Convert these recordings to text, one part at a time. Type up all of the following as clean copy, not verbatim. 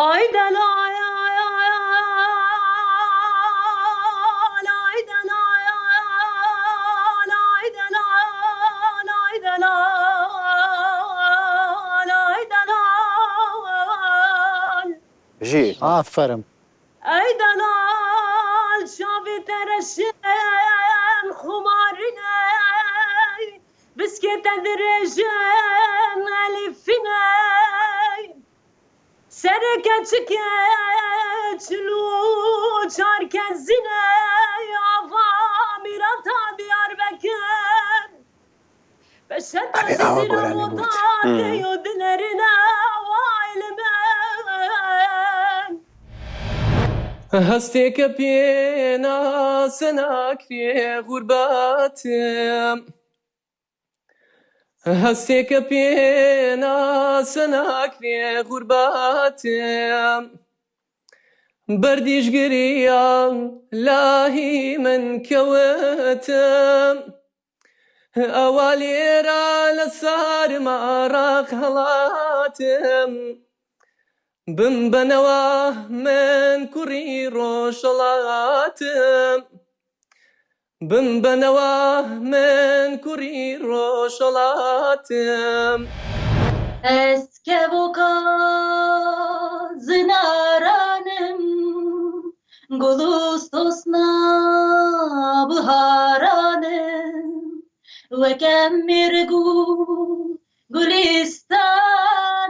Ay delal ay delal ay delal ay delal ay delal. Bijî. Aferin. Ey delal çavê te reşin xumarin ey biskê te dirêjin elîfin ey Serê keçikê 44 kezîn ey ava mîrata Diyarbekir Beşeta Erê awa Cizîra goranî got. Botan tê û dinerîne way li min. هەستێکە پێناسە ناکرێ غوربەتم هەستێکە پێناسە ناکرێ غوربەتم بەردیش گریام لاهی من کەوتم ئەوا لێرە لە سارما ڕق هەڵاتم بمبەنەوە من کوڕی ڕۆژهەڵاتم بمبەنەوە من کوڕی ڕۆژهەڵاتم. Ez kevoka zinaranim Gulus tosna biharanim Weke mêrg û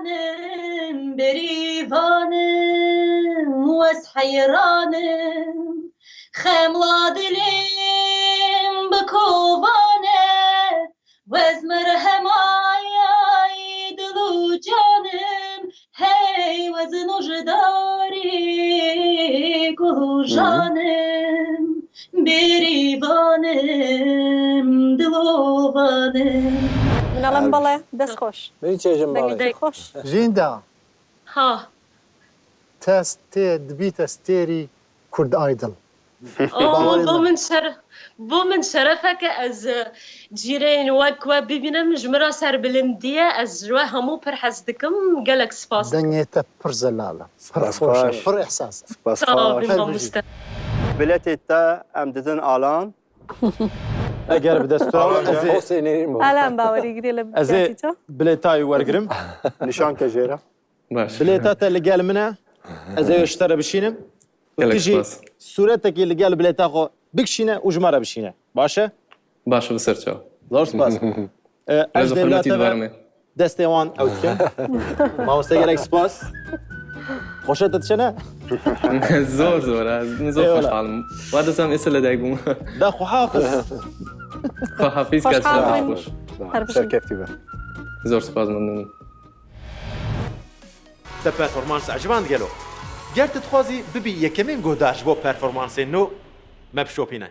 gulîstanim Bêrîvanim wez heyranim Xemla dilêm bi kovan e Wez merhemayay dil û canim Hey wez nojdarî kul û janim Bêrîvanim dilovanim. من ئەڵێم بەڵێ دەست خۆش. منی چێژم بەڵێ. دەنگێکی خۆش. ژیندا. ها. تە ستێ دبیتە ستێری کورد ئایدڵ. ئۆ بۆ من شەرەف بۆ من شەرەفەکە ئەز جیرەین وەک وە ببینم ji min re serbilindî ye ez ji we hemû pir hez dikim gelek spas dikim. دەنگێ تە پر زەلالە پر Spas خۆشە xweş. پر ئیحساسە. Spas Sağ ol xweş. Her bijî. mamoste. Biletê te em didin Alan. ئەگەر bi destûra Alan ez ê Hosê nêrîn bû. ئالان باوەری گرێ لە ez ê کاتی تۆ. bilêtayê wergirim. Nîşan ke jê re. باش Bilêta te li gel min e. Ez ê wê ji te re bişînim. û Gelek tu jî spas. sûretekî li gel bilêta xwe bikişîne û ji me re bişîne. Baş e? باشە بەسەر چاو. Zor spas. Ez ڕێز و dê bila حورمەتی te ve دووارم هەیە. destê wan ew dikim. Mamoste gelek spas. خۆشە te diçe ne? زۆر زۆرە من زۆر ئێوەڵا. خۆشحاڵم وا دەزانم ئێستا لەدایک بووم. Da xwehafiz. خواحافیز کات خۆشحاڵ خۆش. هەر بژین. Serkeftî be. زۆر سپاس مەمنونم. Te performans eciband gelo? Ger tu dixwazî bibî yekemîn guhdar ji bo performansên nû, me bişopîne.